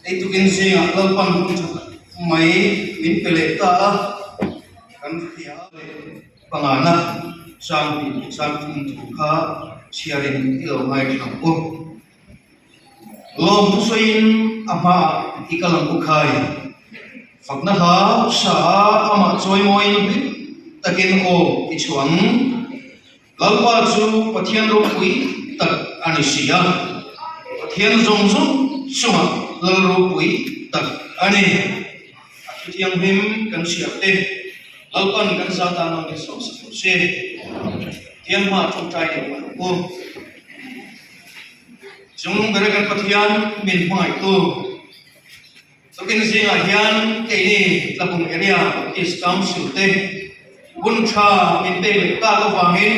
Hei tukin zingah Lalpan hun tha tak mai min pe leh ta a, kan hria a leh pangana chang tih leh chang thum thu kha chhiarin i lo ngaithla ang u. Lawm thusawiin a hmaah i kal ang u khai. Fakna hla sa a amah chawimawiin hlim takin aw i chhuah ang. Lalpa chu Pathian ropui tak a ni si a, Pathian zawng zawng chungah Lal ropui tak a ni. A thu thianghlim kan chhiar te, Lalpan kan za tan rawn insawm sak lo se. Pathian hma tawngtai leh mah ang u. Chungnung bera kan Pathian min hmangaihtu. Tukin zingah hian keini Tlabung Area Baptist Council te hun tha min pek leh tak avangin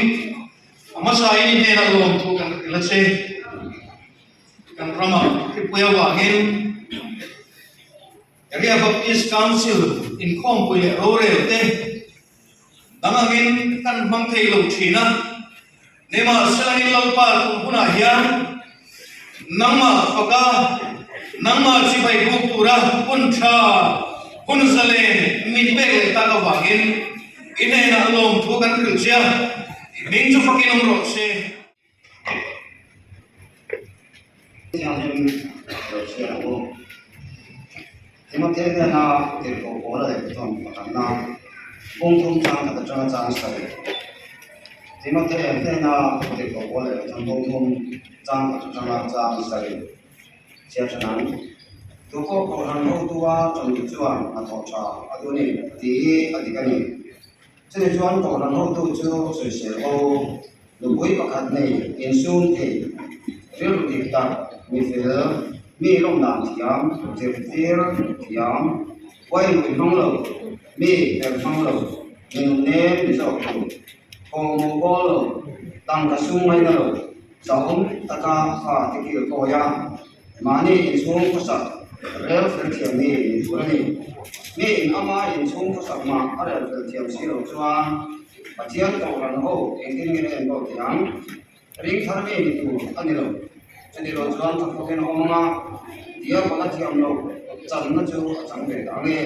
a hmasain i hnenah lawmthu kan hrilh a che. Kan ramah hripui avangin Area Baptist Council inkhawmpui leh rorel te dang angin kan hmang thei lo thin a. Nimahselangin Lalpa tun hunah hian nangmah faka, nangmah chibai buk tura hun tha, hun zalen min pek leh tak avangin i hnenah lawmthu kan hrilh che a, i hming chu fakin awm rawh se. Thianghlim lo chhiar ang u. Timothea hnena tirhkoh Paula leh chuan pakhatna kawng thum chang khat atanga chang sarih. Timothea hnena tirhkoh Paula leh chuan kawng thum chang khat atanga chang sarih. Chhiar than ang. Tu pawh Kohhran hotua ṭan duh chuan hnathawh ṭha a duh a ni tih hi a dik a ni. Chumi chuan Kohhran hotu chu sawisel ho, nupui pakhat nei, insum thei, rilru dik tak, mi fel, mi lawm dan thiam, zirtir thiam, uainpui hmang lo, mi per hmang lo, mi nun nem ni zawk tur, kawhmawh bawl lo, tangka sum ngaina lo, zahawm taka fa te kil kawi a. Mahni inchhung khawsak rel fel thiam hi ni tur a ni. Mi in ama inchhung khawsak mah a rel fel thiam si lo chuan Pathian Kohhran ho engtin nge a enkawl thei ang? Ring thar mi ni tur a ni lo. Chuti lo chuan tha fawkin a awm ang a, diabol a thiam loh channa chu a chang ve ta ang e.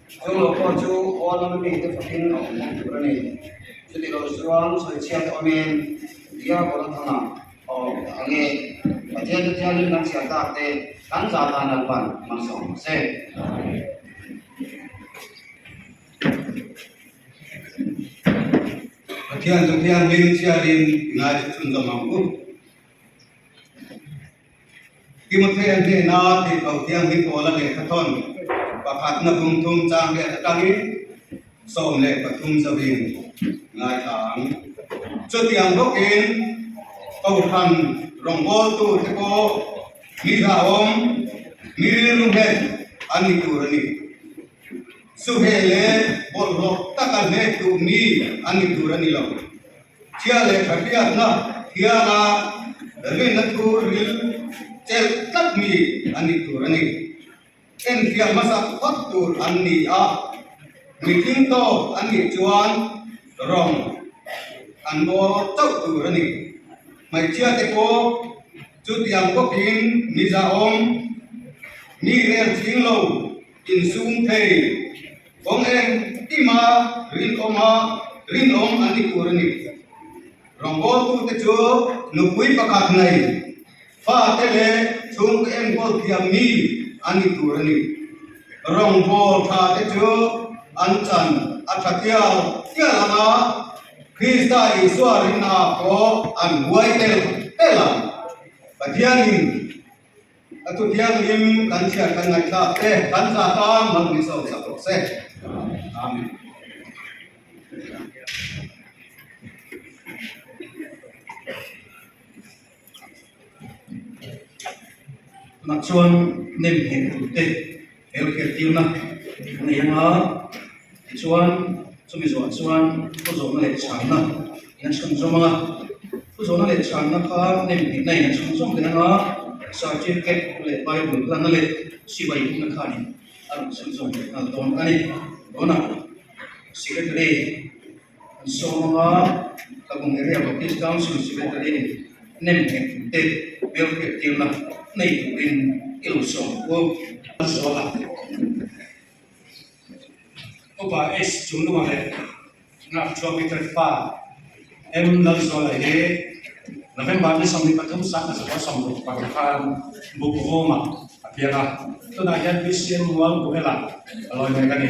Chung lo pawh chu aw lam mite fakin a awm bawk tur a ni. Chuti lo chuan sawichhiat awmin diabol a thangah Aw, enge Pathian chu thianghlim kan chhiar tak te kan zah dan an pan hmang sawm se. Pathian chu thianghlim chhiarin i ngaithla chhunzawm ang u. Timothea hnena Tirhkoh Thianghlim Paula lehkha thawn pakhatna kum thum chang riat atangin 13 zauhin ngaithla ang. Chutiang bawkin Kohhran rawngbawltute pawh mi hlauhawm, mi rilru nghet an ni tur a ni. Suhe leh bawlhhlawh taka hnek duh mi an ni tur a ni lo. Chhia leh tha hriatna thianga rinna thu ril chelh tlat mi an ni tur a ni. Enfiah hmasa phawt tur an ni a, mitling tawk an nih chuan rawng an maw chauh tur a ni. Hmeichhia te pawh chutiang bawkin mi zahawm, mi rel ching lo, insum thei, kawng eng tima rinawma rinawm an ni tur a ni. Rawngbawltute chu nupui pakhat nei Fate leh chhungte enkawl thiam mi an ni tur a ni. Rawngbâwl thate chu an chan a tha tial tial ang a, Krista Isua rinna pawh an huai tel tel ang. Pathianin a thu thianghlim kan chhiar kan ngaihthlak te kan za tan mal ni sawm sak rawh se. Amen. Tunah chuan nem nghet tur te hel hriat tirna a nei ang a, tichuan chumi zawhah chuan thu zawhna leh chhanna in a chhunzawm ang a, thu zawhna leh chhanna kha nem nghetna in a chhunzawm leh ang a, certificate leh bible hlanna leh sipai hmunna khanin a rawn chhunzawm leh nghal dawn a ni. Tunah secretary. An sawm anga Tlabung Area Baptist Council Secretary nem nghet te hmelhriat tirna nei turin. I lo sawm u. Zuala Upa H Chungnunga leh Ngakchhuak Peter fa M Lalzuala hi November ni 23 1966 khan Bukvawmah a piang a, tunah hian BCM Mual Kuhela a lawi mek a ni.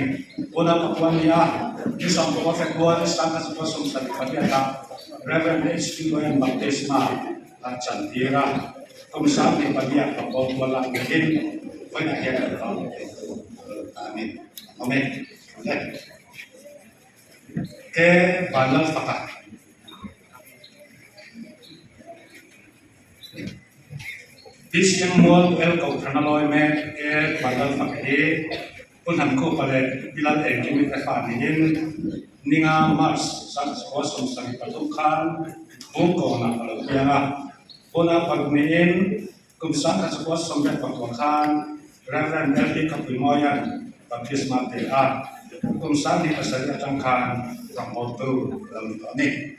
Unau pakua a ni a, ni 15 February 1978 ah Rev. HQ Luayan Baptisma a chantir a, kum 24 ah Papaw Tual lak niin vawiinah hian kan vang thei tur a lo ta a ni. Amen. Ke Vanlalfaka. BCM Mual Kuel Kohhran a lawi mek ke Vanlalfaka hi Pu Hnamkhupa leh Pi Lal Engkim te fa niin ninga March 1973 khan Bungkawnah a lo piang a. Puna paruk niin Kum 1999 khan Rev. LP Khapuimawia'n baptisma pe a, kum 27 atang khan rawngbawltu a lo ni tawh a ni.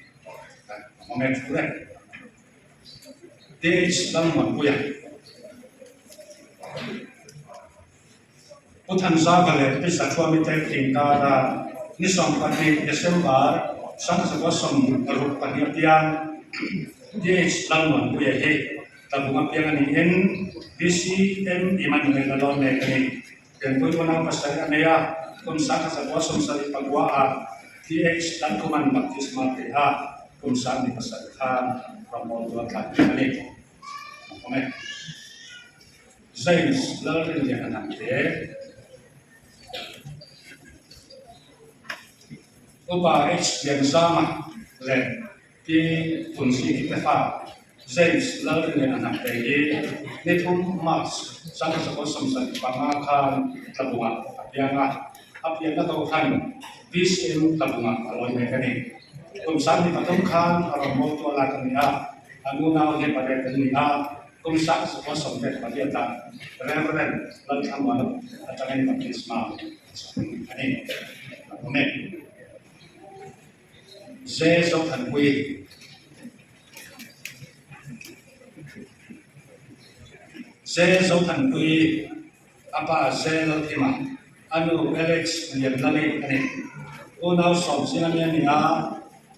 Awm e thu reng. DH Lalmuanpuia. Pu Thanzava leh Pi Sathuami te inkara ni 12 December 1962 piang DH Lalmuanpuia hi Tlabunga piang a niin BCM Emmanuel a lawn mek a ni. Pianpui unau pasarih a nei a, kum 1979 ah DH Lalkhuman baptisma pe a, kum 27 khan rawngbawltu a tlan mek a ni. Awm e. James Lalrinliana Hnamte, Upa H Lianzama leh Pi Phunziki te fa James Lalrinliana Hnamte hi ni thum March 1975 khan Tlabungah a piang a, a pianna ko khan BCM Tlabungah a lawi mek a ni. Kum 23 khan a rawn mawl tuah lak a ni a, a nunau hi pariat an ni a. Kum 1998 ah Rev. Lalthlamuana atangin baptisma a chhung a ni. Amen. Ze Zothanpui Ze Zothanpui a pa Ze Lalthima, a nu Alex Lianlali a ni. Unau sawm zinga mi a ni a,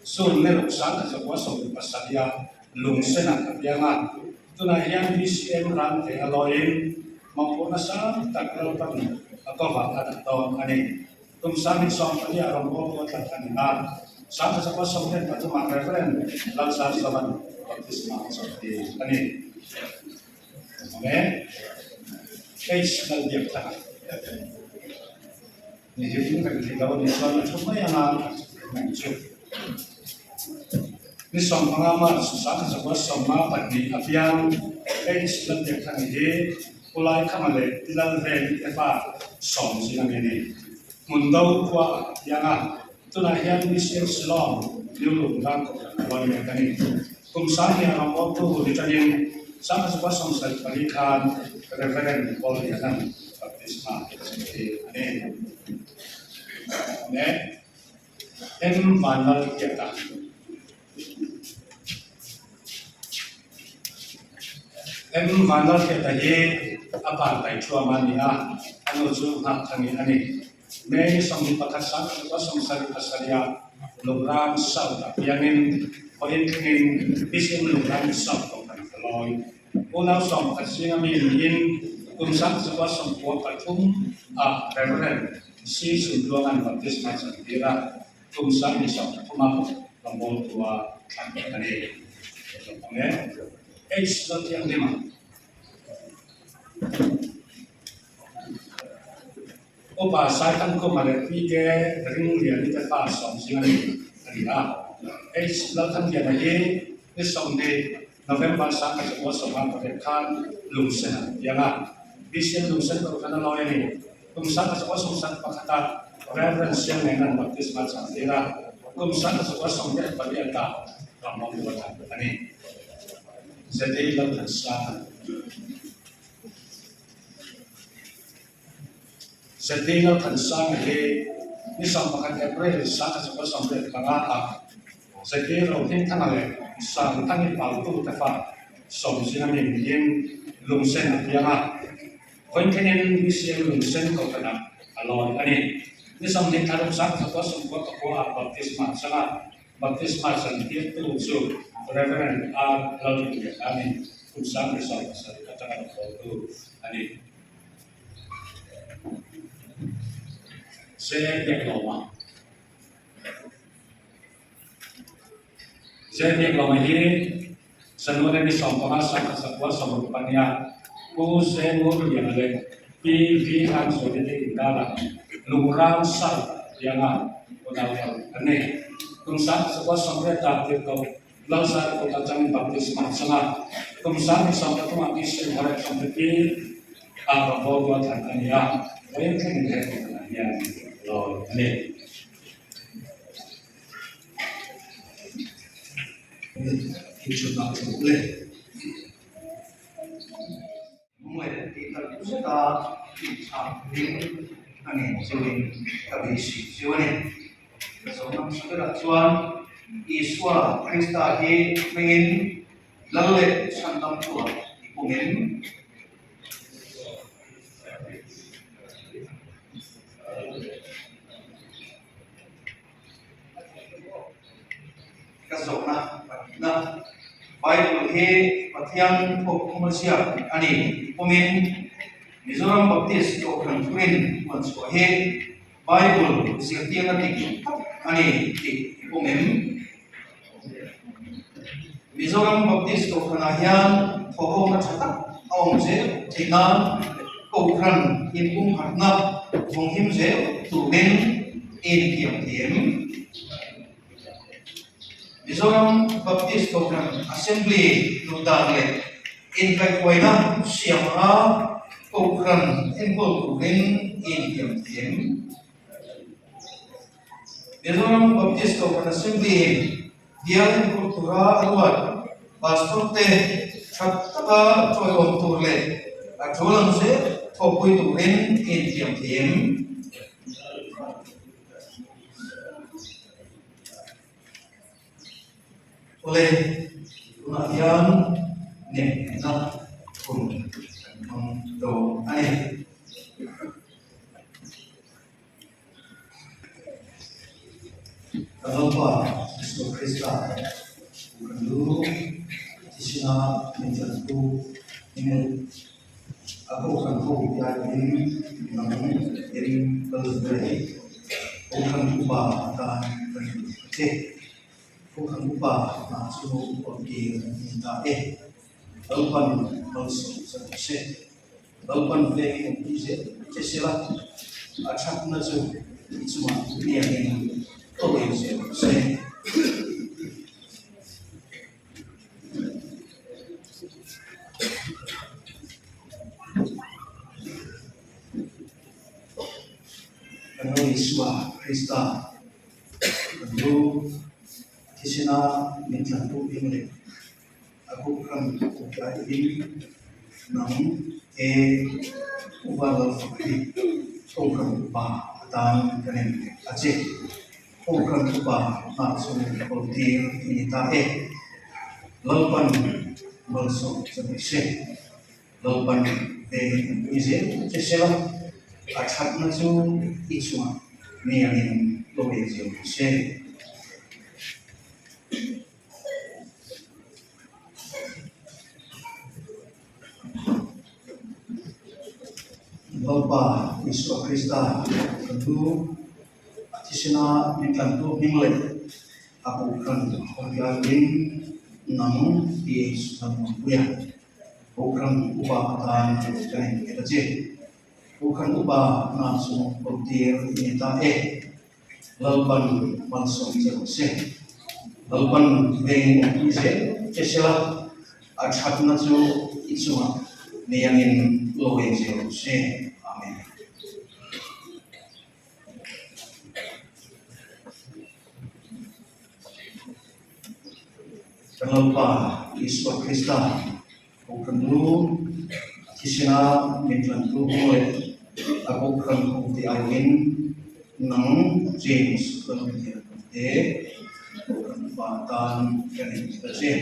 Sun Neruk 1977 a Lungsenah ka piang a, tunah hian BCM ram thei a lawiin mawhphurhna sang tak Lalpan a kovah a dah dawn a ni. Kum 2014 ah rawngbawltu a tlat a ni a, 1993 ah Rev. Lalsar Savan baptisma a chawlhtir a ni. Amen. H. Lalbiakthanga Ni hi hring reng thei lo a nih chuan a thu mai anga a thu reng ang chu. Ni 15 March 1952 a piang H. Lalbiakthanga hi Pu Laikhama leh Pi Lalveni te fa sawm zing a mi a ni. Hmundo khua ah a piang a, tunah hian BCM Shillong New Lungdang Kohhran a lawi mek a ni. Kum 20 rawngbawltu ni tangin 1974 khan Reverend Paul Lianan baptisma a zirtir a ni. Amen. M Vanlalhriata. M Vanlalhriata hi a pa Taithuama a ni a, a nu chu Nghakthangin a ni. May 21 1977 ah Lungrang South ah piangin vawiin thlengin BCM Lungrang South Kohhran ka lawi. Unau 11 zinga mi niin kum 1993 ah Rev. Si Chhuntuanga'n baptisma chantir a, kum 23 ah rawngbawltua thlan a ni. Eng nge? H Lalthianghlima. Upa Saithangkhuma leh PK Ringliani te fa sawm zing a ni a ni a. H Lalthangliana hi ni 20 November 1998 khan Lungsen ah a piang a. BCM Lungsen Kohhran a lawi a ni. Kum 1971 ah Rev. Siamngena'n baptisma a changtir a, kum 1998 ah Ramawm Ruathan a ni. ZA Lalthansanga. ZD Lalthansanga hi ni 11 April 1985 ah ZD Rohingthanga leh Sangthangi Pautu te fa sawm zinga mi niin Lungsen a piang a. Vawiin thlengin BCM Lungsen Kohhranah a lawn a ni. Ni 20 thla ruk 19 94 ah Baptisma a chang a, Baptisma chantirtu chu Rev. R. Lalrinliana a ni, kum 17 atanga rawngbawltu a ni. Ze Biaklawma. Ze Biaklawma hi January ni 15 1964 Pu Ze Ngurliana leh Pi Vi Hlanzuali te inkarah Lungrang South pianga unau paruk an nei. Kum 1980 ah tirhkoh Lalzar kut atangin baptisma a chang a, kum 23 ah Mission Horeb Sawmhnih ah rawngbawltu a thlan a ni a, vawiin thlengin he kohhranah hian lawi a ni. Lunglen tih tak zeta inchhak ding a ni chuin ka beisei chu a ni. Ka zawhna hmasa berah chuan Isua Krista hi hmingin Lal leh Chhandam chhuah i pawm em? Ka zawhna pahnihna, Bible hi Pathian thawkthum a ziak a ni tih pawmin Mizoram Baptist Kohhran Thurin huan chhuah hi Bible zirtirna dik tak a ni tih i pawm em? Mizoram Baptist Kohhranah hian thawhhawkna tha tak a awm zel theih nan Kohhran inpumkhatna vawnghim zel turin i inthiam thei em? Mizoram Baptist Kohhran Assembly duhdan leh inkaihhruaina siam anga Kohhran enkawl turin i inthiam thei em? Mizoram Baptist Kohhran Assembly-in bial enkawl tura a ruat Pastor te tha taka chawiawm tur leh a tul ang zel thawhpui turin i inthiam thei em? Awle, tunah hian nehna hun kan hmang dawn a ni. Kan Lalpa Isua Krista kan lu thisena min tlantu hming a kohhran ho biakin nang in kal zel hi kohhran upa atan kan duh a che. Kohhran upa hna chu awmtir a ni ta e. Lalpan malsawm che rawh se. Lalpan vengin awm tih zel che sela, a thatna chu i chungah hniangin ka leng zel rawh se. Kan Lal Isua Krista kan lu thisena min tlantu ding leh A kut ram kawtlai in nang e upa lo fak hi Kohhran upa atan ka nem a che. Kohhran upa hna chu kawltir i ni ta e. Lalpan malsawm che mai se. Lalpan veng an pui zel che sela, a thatna chu i chungah miangin lo ei zel se. Lalpa Isua Krista kan thu a thisena min tlantu hming leh a Kohhran Hawrialin nang tih kan awmpui a, Kohhran upa atan kan innghet a che. Kohhran upa hna chu awmtir i ni ta e. Lalpan malsawm che rawh se. Lalpan veng awmpui zel che sela, a thatna chu i chungah nei angin lo eng zel rawh se. Amen. Kan Lalpa Isua Krista Kohhran lu a thisena min tlantu hmu leh a Kohhran ho te aiin nang James Lalrinliana te Kohhran upa tan ka nei ta che.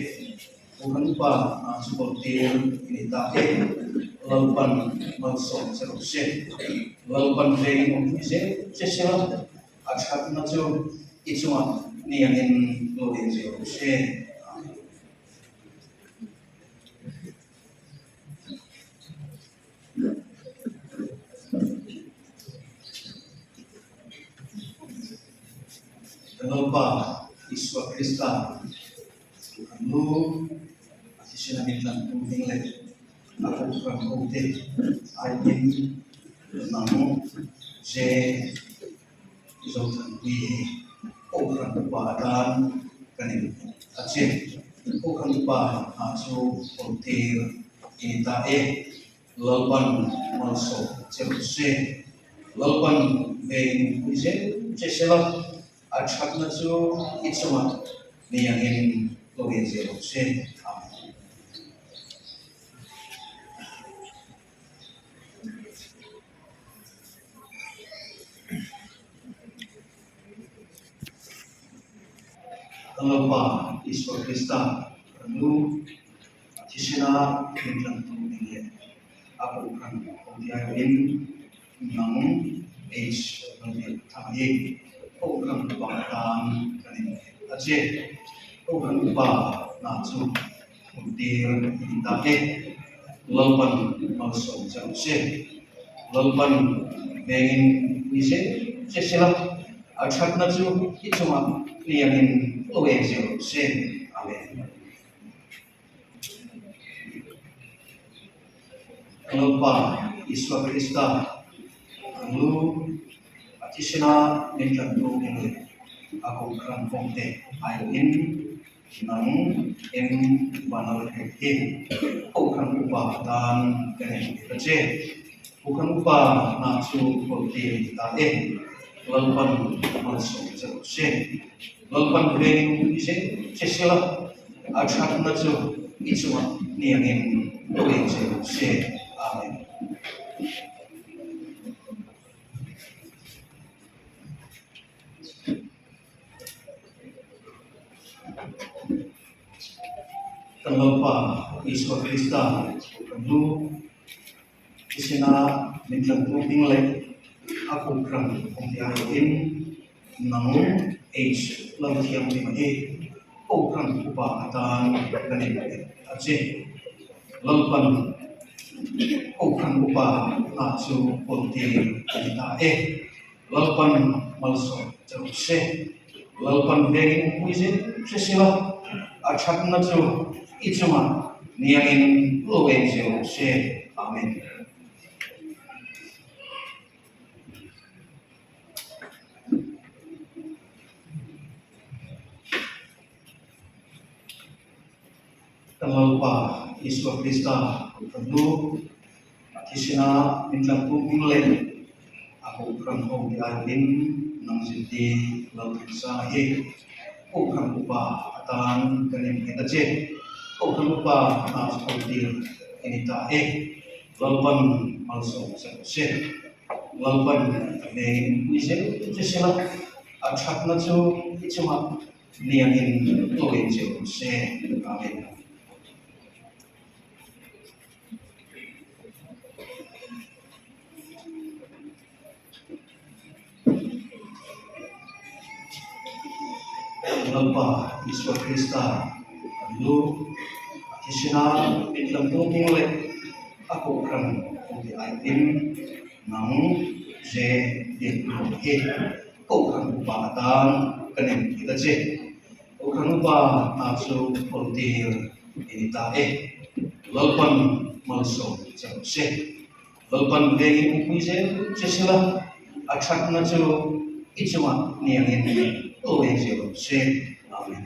Kohhran upa hna chu bawlhtir i ni ta e. Lalpan malsawm che rawh se. Lalpan vengin awm pui zel che sela, a thatna chu i chungah niangin lo eng zel rawh se. Amen. Kan Lalpa Isua Krista kan lu a thisen a min tlan tum ding leh a kohhran hote aiin nang je Zothanpui hi kohhran upa atan kan in a che. Kohhran upa hna chu awmtir i ni ta e. Lalpan malsawm che rawh se. Lalpan veng pui zel che sela, a thatna chu i chungah nei angin lo en zel rawh se. Amen. Kan Lalpa Isua Krista kan lu a thisena min tlantu ding leh a kohhran ho diaiawhin nang H Lalbiakthanga hi kohhran upa atan kan innghet a che. Kohhran upa hna chu Huntir in ta e. Lalpan malsawm che rawh se. Lalpan vengin pui zel che sela, a thatna chu i chungah hliangin lo eng zel rawh se. Amen. Lalpa Isua Krista kan lu a thisena min tlantu eng leh a kohhran kawngte aiawhin Nang eng banal hek hi Kohhran upa atan ka nei tir a che. Kohhran upa hna chu kawltir a ni ta e. Lalpan malsawm che rawh se. Lalpan vengin pui zel che sela, a thatna chu i chungah hniangin lo eng zel rawh se. Amen. Kan Lalpa Isua Krista kan lu thisena min tlantu hming leh a kohhran awmte aiawhin nang H Lalthianghlim hi kohhran upa atan kan inpe a che. Lalpan kohhran upa hna chu kawltir a ni ta e. Lalpan malsawm che rawh se. Lalpan vengin pui zel che sela, a thatna chu i chungah niangin lo eng zel rawh se. Amen. Kan Lalpa Isua Krista kan lu a thisena min tlantu hming leh a kohhran ho te aiawhin nang zirti Lalthansanga hi kohhran upa atan kan innghet a che. Kohhran upa hna chu hautir i ni ta e. Lalpan malsawm che rawh se. Lalpan a vengin pui zel che sela, a thatna chu i chungah Niangin lo in zir rawh se. Amen. Lalpa Isua Krista kan lu a thisena min tlantu hming leh a kohhran awmte aiawhin nang je Biaknuam hi Kohhran upa atan ka nem thei ta che. Kohhran upa hna chu kawltir i ni ta e. Lalpan malsawm che rawh se. Lalpan vengin pui zel che sela, a thatna chu i chungah hniangin lo eng zel rawh se. Amen.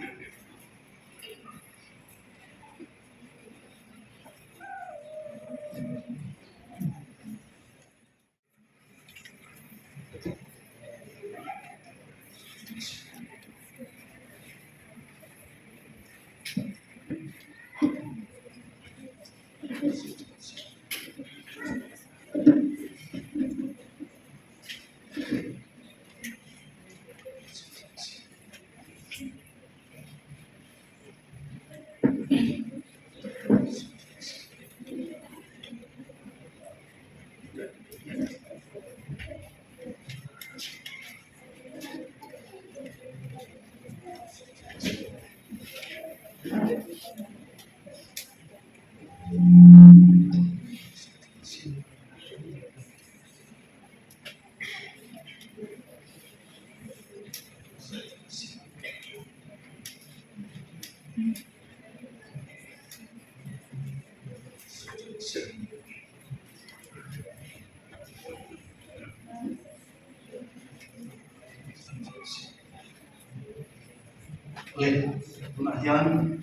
Le tunah hian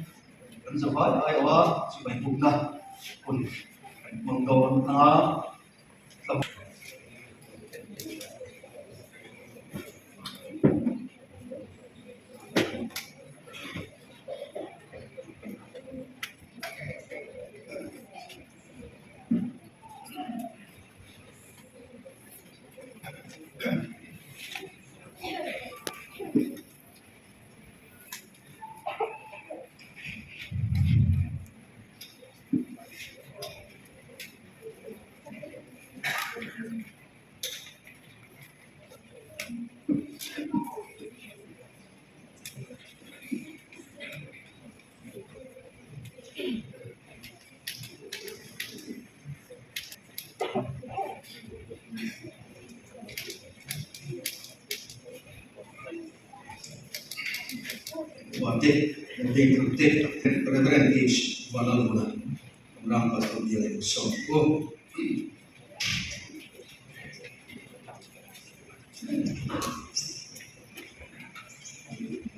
kan zavai aiawha chibai bukna hun kan hmang dawn a. Te te Reverend H Vanlalvula Ram Pastor Bial in sawm u.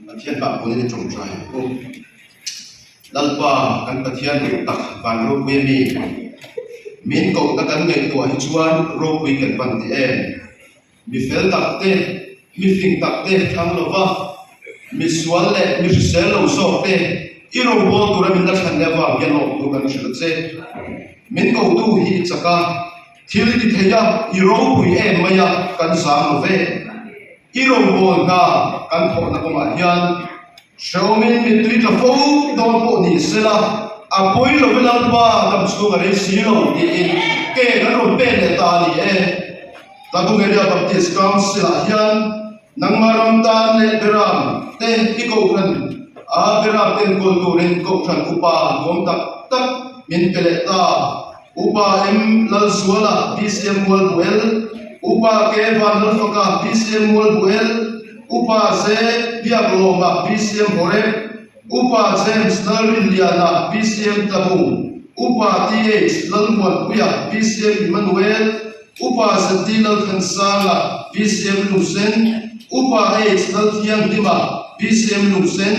Pathian pah pawhin a tawngtai ang u. Lalpa kan Pathian dik tak van ropui a mi. Min kohna kan ngaihtuah hi chuan ropui kan pan teh em. Mi fel tak te, mi fing tak te thlang lo va, mi sual leh mi hrisel lo zawk te i rawngbâwl tura min la thlan leh avang hian lawm thu kan hrilh a che. Min kotu hi i chak a, thil i ti thei a, i ropui em mai a, kan zam lo ve. I rawngbâwl hna kan thawhna kawngah hian hrehawmin mittui tla fo dawn pawh ni sela, a pawi lo ve Lalpa dam chhung a rei si lo tiin ke kan rawn pen leh ta a ni e. Tlabungeria Baptist Council-ah hian nangmah ram tan leh Beram te i kohhran a Beram te enkawl turin kohhran upa nuam tak tak min pe leh ta. Upa M Lalzuala, BCM Mualbuel, Upa K Vanlalfaka, BCM Mualbuel, Upa Z Biaklawma, BCM Horeb, Upa James Lalrinliana, BCM Tlabung, Upa TH Lalmuanpuia, BCM Emmanuel, Upa ZD Lalthansanga, BCM Lungsen, Upa H Lalthianghlima, BCM Lungsen,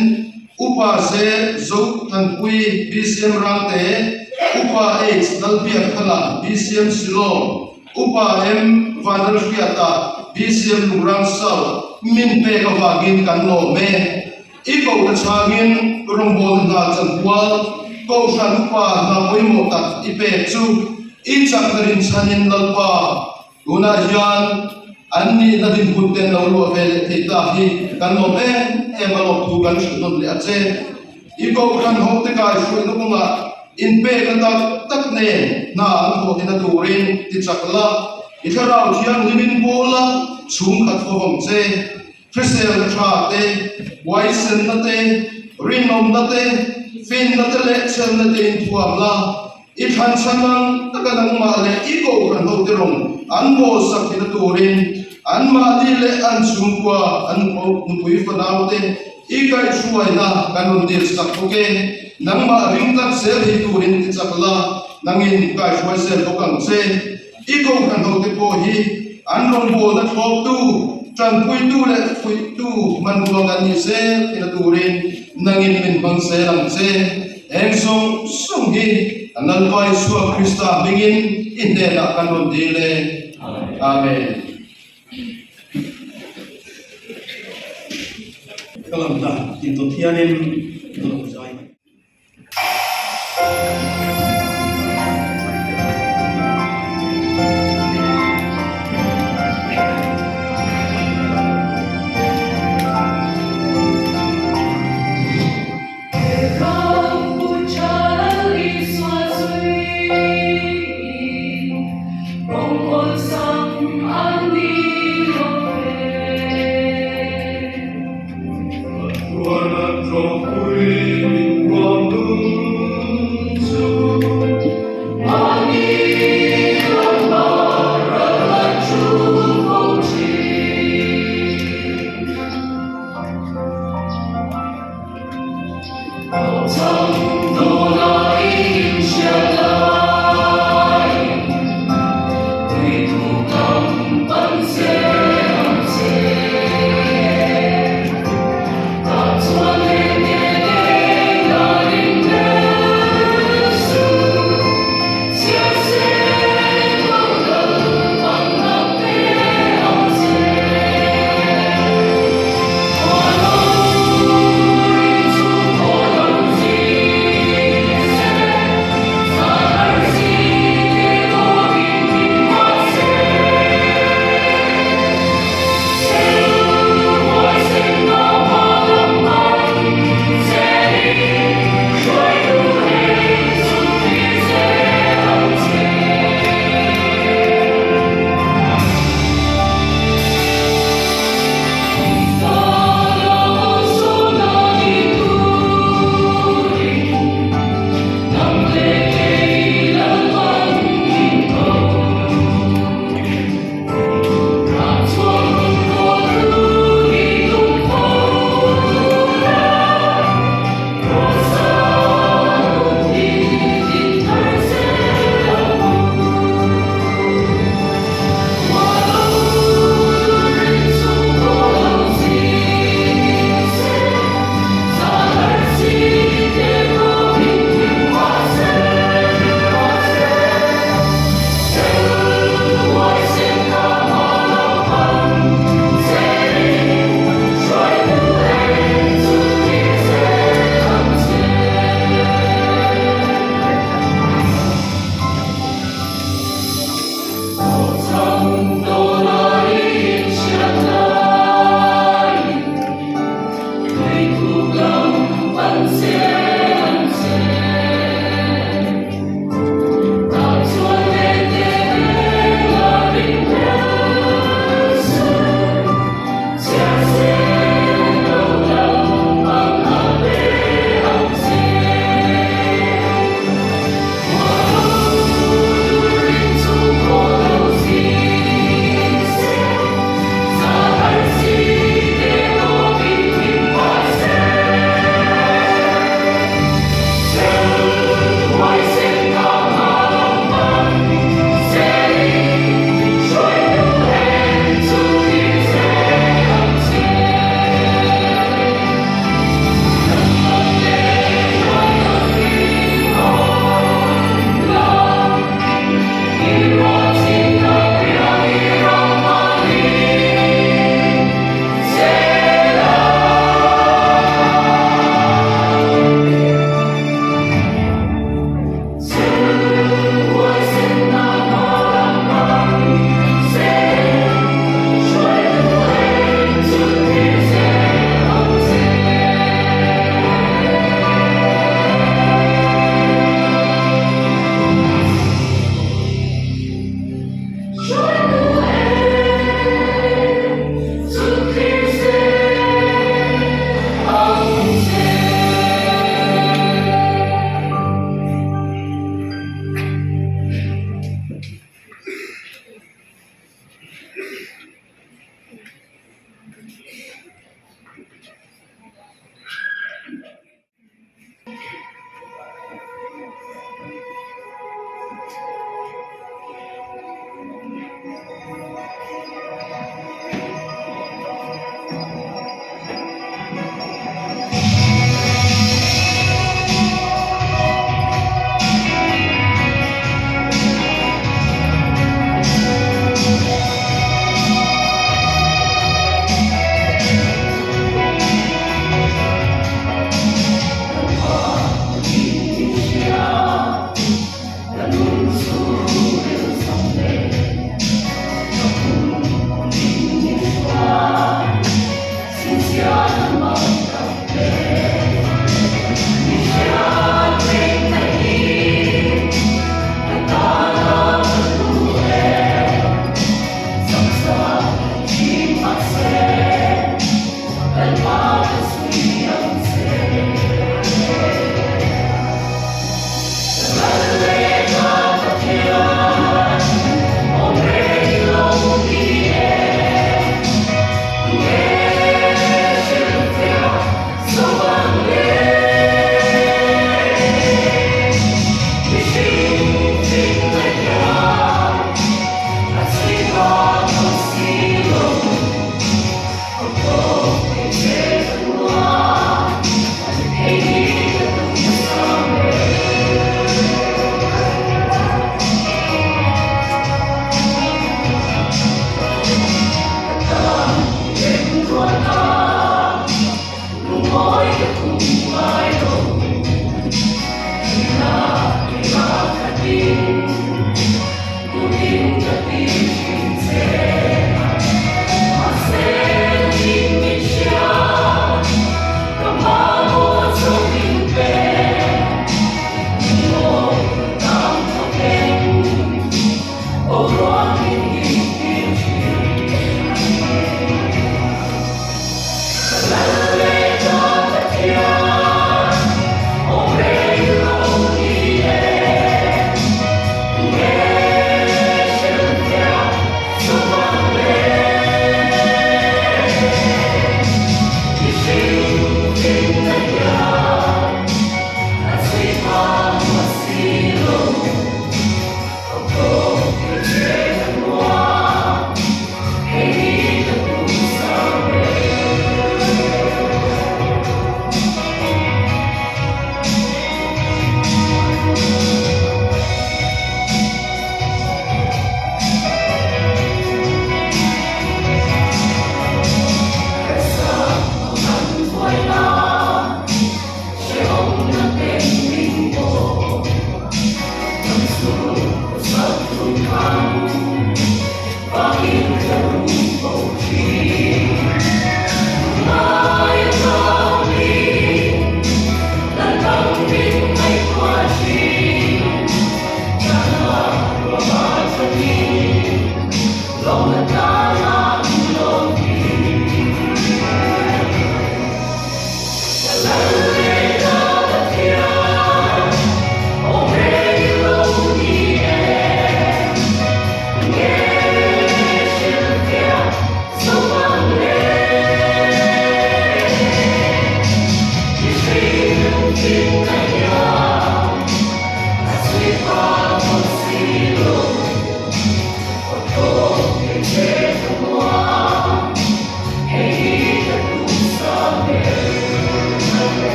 Upa Z Zothanpui, BCM Rangte, Upa H Lalbiakthanga, BCM Shillong, Upa M Vanlalhriata, BCM Lungrang South, min pek avangin kan lawm e. I kohna chhangin rawngbawlna hna chanpual Kohhran upa hna pawimawh tak i pek chu i chakna rinchhanin Lalpa tunah hian an nihna dinhmun ten lo luah ve leh thei ta hi kan lawm em em a lawm thu kan hrilh nawn leh a che. I Kohhran hote kaihhruaina kawngah inpekna tak tak nen hna an thawh tina turin ti chak la, i thlarau thianghlimin pawl la chhungkhat fo vang che. Hriselna tha te, huaisenna te, rinawmna te, finna te leh chhelna te inthuam la, i thlanchhan ang taka nangmah leh i kohhran hote rawn an bawlsak thina turin anmahni leh an chhungkua an nupui fanaute i kaihhruaina kan rawn dilsak bawk e. Nangmah ring tlat zel thei turin ti chak la, nangin kaihhruai zel bawk ang che. I kohhran hote pawh hi an rawngbawlna thlawptu, tanpuitu leh fuihtu hmanrua kan ni zel thina turin nangin min hmang zel ang che. Eng zawng zawng hi kan Lalpa Isua Krista hmingin i hnenah kan rawn dil e. Amen. Ka lam ta, intawt hianin ka lo zai mai.